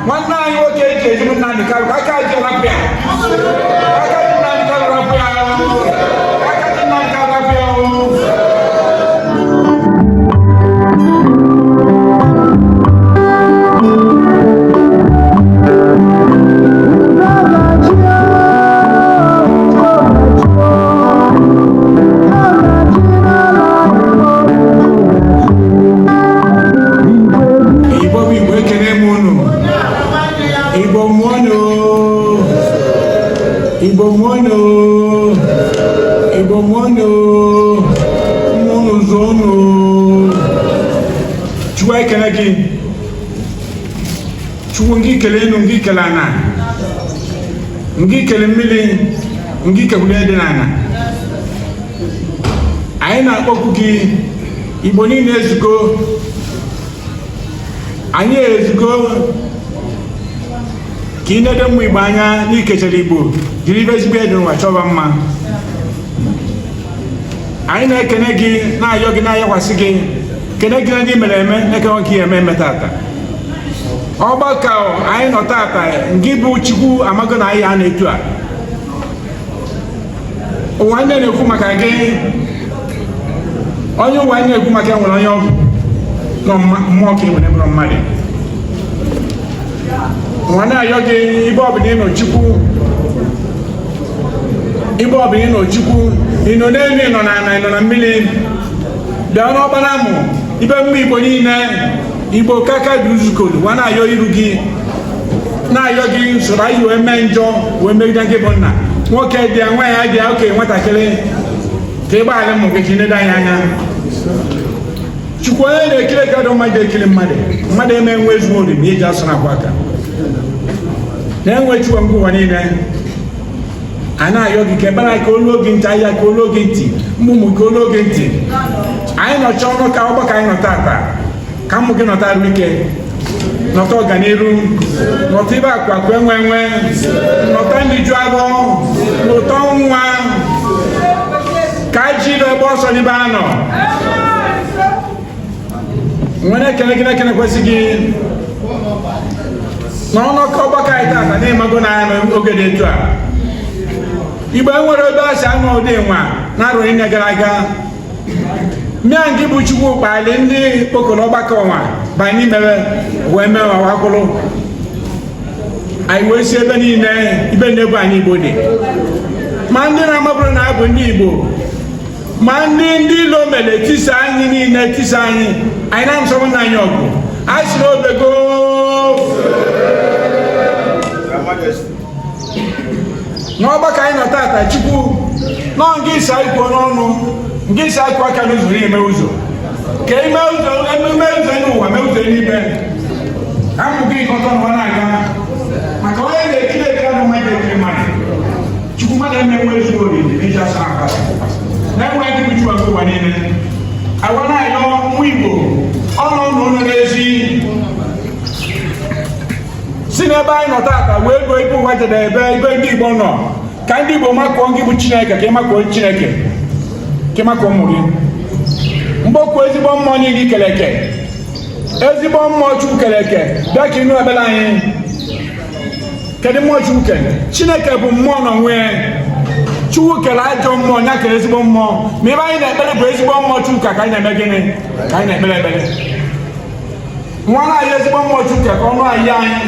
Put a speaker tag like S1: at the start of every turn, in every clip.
S1: Nwanne anyị nwoke eji eji bụ Nnamdi Kanu, ka aka ji rapụ ya, aka ji Nnamdi Kanu rapụ ya, aka ji Nnamdi Kanu rapụ ya. Igbo bụ Igbo, ekene m unu. Igbo mụọnụ, Igbo mụọnụ, Igbo mụọnụ, unu zụọ unu. Chukwu, ekele gị. Chukwu, ngị kele enu, ngị kele ana, ngị kele mmiri, ngị kekwuru dị n'ana. Anyị na-akpọkwu gị. Igbo niile ezugo, anyị ezugo ka ị na-ede mmụ Igbo anya n'ikechara Igbo jiri ibe ezigbo dị n'ụwa chọba mma. Anyị na-ekene gị, na-ayọ gị, na-ayọkwasị gị, kene gị na ndị mere eme, na-ekene ka ihe eme eme tata. Ọgbakọ anyị nọ tata, ngị bụ Chukwu amago na anyị ya na-etu a. Ụwa ndị na-ekwu maka gị, onye ụwa ndị na-ekwu maka ya nwere onye ọ bụ nọ mmụọ ka ị nwere bụrụ mmadụ. Ụwa na-ayọ gị, ibe ọbụla ị nọ, Chukwu, ibe ọbụla ị nọ, Chukwu, ị nọ n'elu, ị nọ n'ala, ị nọ na mmiri, bịa n'ọkpara mụ ibe mmụ Igbo niile. Igbo kaka dị uzukolu, nwa na-ayọ iru gị, na-ayọ gị soro anyị wee mee njọ wee megide gị bụ nna. Nwoke dị ya, nwaanyị dị ya, okenye, nwatakịrị, ka ị gbaghara ụmụ gị, ka ị nedo anyị anya. Chukwu, onye na-ekiri ekiri dị mmadụ, ekiri mmadụ, mmadụ eme nwe ezigbo oriri iji asụ na akwa aka na-enwe. Chukwu nke ụwa niile, a na-ayọ gị ka ebere anyị ka olu oge ntị ahịa, ka olu oge ntị mgbe ụmụ, ka olu oge ntị. Anyị nọcha ọnụ ka ọgbakọ anyị nọ tata, ka ụmụ gị nọta arụ ike, nọta ọganiru, nọta ibe akwa akwa enwe enwe, nọta ndị ju aghọ n'ụtọ nwa, ka ji ibe gba ọsọ n'ebe a nọ. Nwere ekele gị, na-ekele kwesị gị n'ọnọkọ ọgbakọ anyị tata na-emago na ya n'oge dị etu a. Igbo enwere ebe a si anụ ụdị nwa na-arụ niile gara aga mmịa nke bụ Chukwu kpali ndị kpokọrọ ọgbakọ ọnwa banye n'imere wee mee ọwakwụrụ anyị wee si ebe niile ibe na-ebu anyị. Igbo dị ma ndị na-amabụrụ na abụ ndị Igbo, ma ndị ilo mere tisa anyị niile, tisa anyị, anyị na-amụsọrọ nna anyị ọgụ. A sị na obego n'ọgbakọ anyị nọ tata. Chukwu nọ ngị ịsa ikwu n'ọnụ, ngị ịsa ikwu aka n'ụzọ ime ụzọ, ka ime ụzọ, emume ụzọ n'ụwa, mee ụzọ n'ime ka mmụ gị kọtọ n'ụwa na-aga, maka onye na-ekiri ekiri anụ mmadụ ekiri mmadụ. Chukwu, mmadụ emenwe ezigbo oriri n'iji asa akpa na-enweghị gị bụ Chukwu nke ụwa niile. Agwa na-ayọ ụmụ Igbo ọnụ ụlọ n'ezi si n'ebe anyị nọ tata wee gụọ ibe ụwa jede ebe ebe ndị Igbo nọ, ka ndị Igbo makụọ gị bụ Chineke, ka ị makụọ Chineke, ka ị makụọ ụmụ gị. Mgbokwu ezigbo mmụọ niile kere eke, ezigbo mmụọ Chukwu kere eke, bịa ka ịnụ ebele anyị. Kedu mmụọ Chukwu kere? Chineke bụ mmụọ n'onwe ya. Chukwu kere ajọ mmụọ, ya kere ezigbo mmụọ. Ma ebe anyị na-ekpere bụ ezigbo mmụọ Chukwu, ka anyị na-eme gịnị? Ka anyị na-ekpere ekpere nwa na-ayọ ezigbo mmụọ Chukwu ka ọnụ anyị anyị.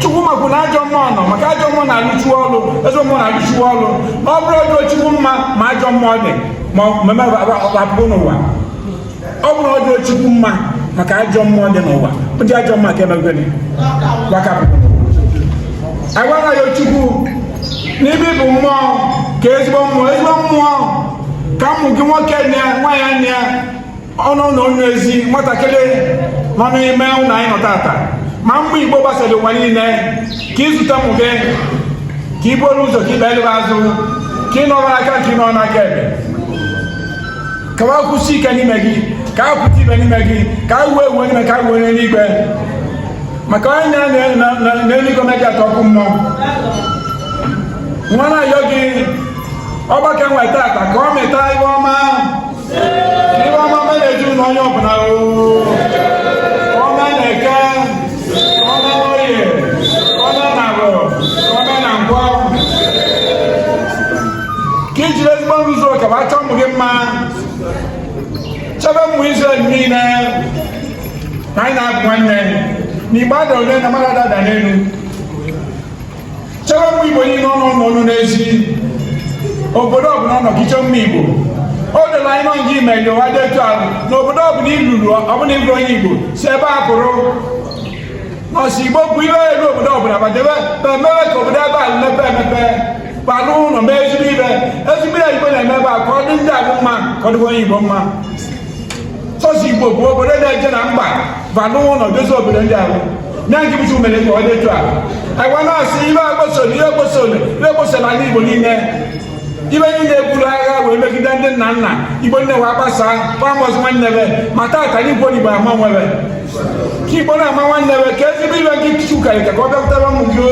S1: Chukwu makwu na ajọ mmụọ nọ, maka ajọ mmụọ na-alụchiwe ọlụ, ezigbo mmụọ na-alụchiwe ọlụ. Ma ọ bụrụ ọjọọ Chukwu mma, ma ajọ mmụọ dị ma mmemme apụgo n'ụwa. Ọ bụrụ ọjọọ Chukwu mma, maka ajọ mmụọ dị n'ụwa, ndị ajọ mmụọ ka emegodi wakapụgo n'ụwa. Agwa na ya Chukwu n'ebe bụ mmụọ, ka ezigbo mmụọ, ezigbo mmụọ, ka ụmụ gị nwoke nya, nwaanyị nya, ọnụ na onye ezi nwatakịrị nọ n'ime ụlọ anyị nọ tata, ma mgbe Igbo gbasara ụwa niile, ka ịzụta ụmụ gị, ka ị buru ụzọ, ka ikpe elebe azụ, ka ị nọrọ n'aka, ka ị nọrọ n'aka ebe, ka wa kwụsị ike n'ime gị, ka a pụta ibe n'ime gị, ka a wuo ewu n'ime, ka a wuo n'eluigwe, maka onye na n'eluigwe meji atọ ọkụ mmụọ. Nwa na-ayọ gị, ọgbakọ enwe tata, ka ọ mịta ihe ọma, ka ihe ọma mee n'ezinụlọ onye ọbụla. Oo, ka ọ mee na-eke, ka ọ mee n'oye. wee chọọ ụmụ gị mma, chebe ụmụ Izrel niile na anyị na-abụ nwanne na Igbo adara ole na mmadụ adada n'elu. Chebe ụmụ Igbo niile ọnụ ọnụ ọnụ n'ezi obodo ọbụla ọ nọ ka iche ụmụ Igbo. O doro anyị nọ nje ime ụwa dị etu ahụ na obodo ọbụla iluru ọbụla ịbụrụ onye Igbo si ebe a pụrụ nọọsụ Igbo bụ ihe elu obodo ọbụla badebe emewe ka obodo ebe a mepe emepe, balụ ụlọ mee ezigbo ibe, ezigbo ihe Igbo na-eme ebe a ka ọ dị ndị agụ mma, ka ọ dịkwa onye Igbo mma. Sọsọ Igbo bụ obodo na-eje na mba balụ ụlọ dozie obodo ndị ahụ na nke bụ mere ka ọ dị etu a. Agwa na-asị ibe agbosolo ihe gbosolo ihe gbosolo ala Igbo niile, ibe niile eburu agha wee megide ndị nna nna Igbo nne wee gbasaa gbamọzụ nwanne be ma taata n'Igbo Igbo ama nwebe ka Igbo na-ama nwanne be ka ezigbo ibe nke Chukwukarịka ka ọ bịakwutere ụmụ gị,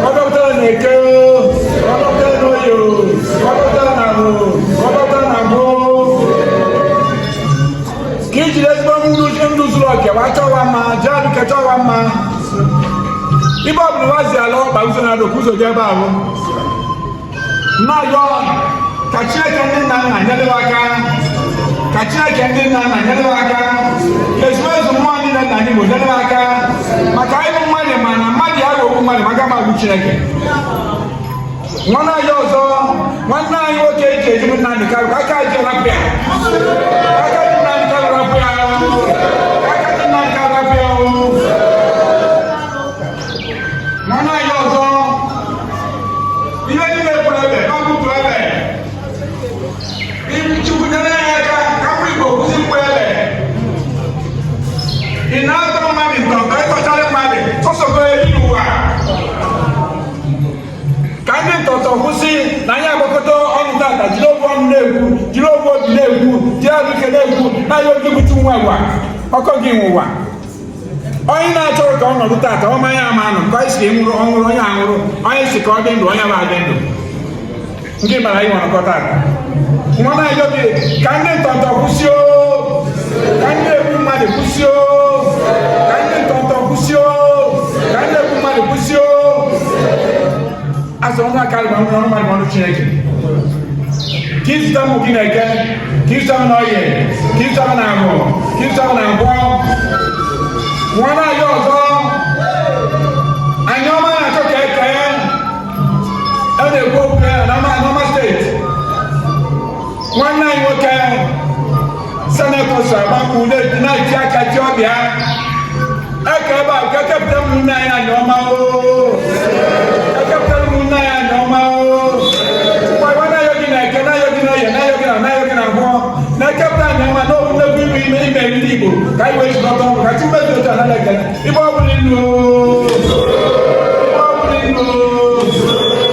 S1: ka ọ bịakwutere na Eke, ka ọ bịakwutere na Oye, ka ọ bịakwutere na Ahụ, ka ọ bịakwutere na Agbo, ka i jiri ezigbo ndụ zuru oke wee chọwa mma jee adụke chọwa mma ibe ọbụla wazi ala ọkpa ụzọ na adọka ụzọ dị ebe ahụ na-ayọ ka Chineke ndị nna nna nyere aka, ka Chineke ndị nna nna nyere aka, ka ezumezu mmụọ niile nna Igbo nyere aka, maka anyị bụ mmadụ ma na mmadụ ya ghọgbu mmadụ maka ma bụ Chineke. Nwanne anyị ọzọ, nwanne anyị nwoke eji ezigbo Nnamdị Kanụ, aka ji rapụ ya, aka ji Nnamdị Kanụ rapụ ya, aka ji Nnamdị Kanụ rapụ ya. Nwanne anyị ọzọ, ihe niile kwuru ebe ọgụgụ ebe Chukwu nyere anyị aka ka mkpụrụ Igbo kwụsị mkpu ebe ị na-atọ mmadụ ntọntọ ịtọcharị mmadụ tọsọgo elu n'ụwa, ka ndị ntọntọ kwụsị na anyị agbakọta ọnụ tata, jiri ofu ọnụ na-ekwu, jiri ofu obi na-ekwu, jiri arụ ike na-ekwu na ya oge bụchi nwa ụwa ọkọ gị nwe ụwa. Onye na-achọrọ ka ọ nọdụ tata ọma ya ama anọ nke anyị si nwụrụ ọnwụrụ, onye anwụrụ, onye si ka ọ dị ndụ, onye ma adị ndụ ndị mara anyị nwere nkọ tata. Nwa na-ayọ gị ka ndị ntọntọ kwụsị o, ka ndị egbu mmadụ kwụsị o, ka ndị ntọntọ kwụsị o, ka ndị egbu mmadụ kwụsị o. Asọ ọnụ aka rịba ọnụ mmadụ ọnụ Chineke ka ịzụta ụmụ gị na Eke, ka ịzụta m na Oye, ka ịzụta m na Agwọ, ka ịzụta m na Nkwọ. Nwa na-ayọ ọzọ, anyị ọma na-achọ ka eke a na-ekwu okwu ya na Anambra State. Nwanne anyị nwoke senator so agba nkwụ na-eti aka chi ọbịa eke ebe a ka ekepụta ụmụnne anyị anya ọma o, ekepụtara ụmụnne anyị anya ọma o. Ngwa na-ayọ gị na Eke, na-ayọ gị na Oye, na-ayọ gị na na-ayọ gị na Nkwọ, na-ekepụta anya ọma na obu nnekwu ime ime ime ndị Igbo ka anyị wee jikọta ọnụ ka Chukwu mezu otu ala ekele ibe ọ bụla ilu, ibe ọ bụla ilu,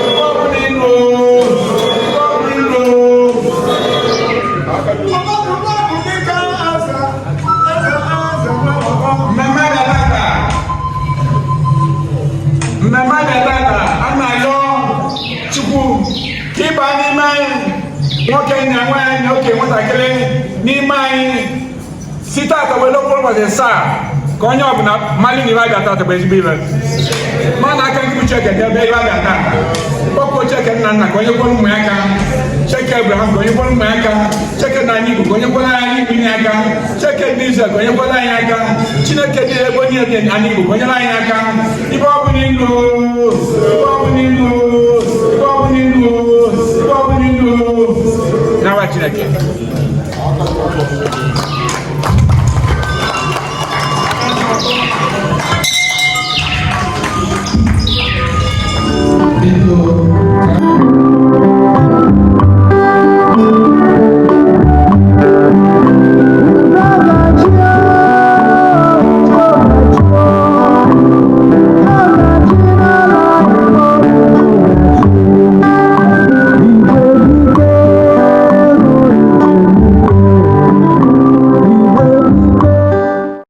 S1: ibe ọ bụla ilu, ibe ọ bụla ilu. Mmemme abịa tata, mmemme abịa tata, a na-ayọ Chukwu ka ịba n'ime anyị, nwoke na nwaanyị na oke nwatakịrị n'ime anyị, si tata wee lokporo ụbọchị asaa ka onye ọbụla mali na ibe abịa tata bụ ezigbo ibe ma na aka nke Chineke dị ebe ibe abịa tata. Kpọkuo Chineke nna nna ka onye kwere ụmụ ya aka, Chineke Abraham ka onye kwere ụmụ ya aka, Chineke na anyị Igbo ka onye kwere anyị Igbo inye aka, Chineke ndị Izrel ka onye kwere anyị aka, Chineke dị ebe onye dị anyị Igbo ka onye anyị aka. Ibe ọ bụla ilu, ibe ọ bụla ilu, ibe ọ bụla ilu, ibe ọ bụla ilu n'awa Chineke.